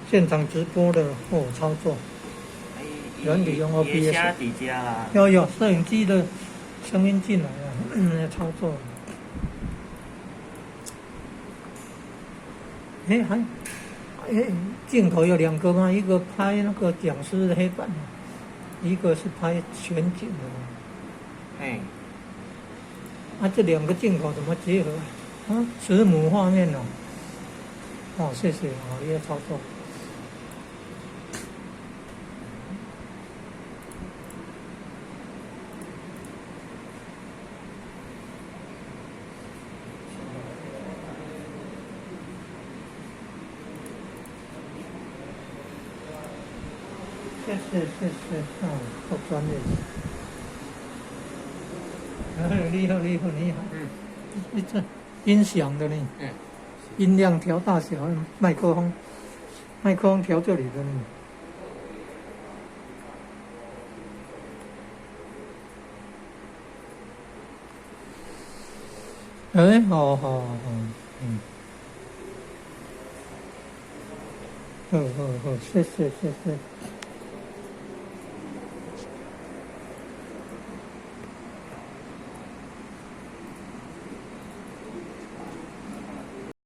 現場直播的哦操作。軟體用 OBS。聲佇遮啦。有有攝影機的聲音進來了，操作。哎，還，哎，鏡頭有兩個嗎？一個拍那個講師的黑板，一個是拍全景的。哎。啊，這兩個鏡頭怎麼結合？啊，慈母畫面哦。哦，謝謝哦，你的操作。謝謝謝謝，哦，夠專業。你好你好你好。你這音響的呢？音量調大小，麥克風，麥克風調這裡的呢。哎，好好好，嗯，好好好，謝謝謝謝。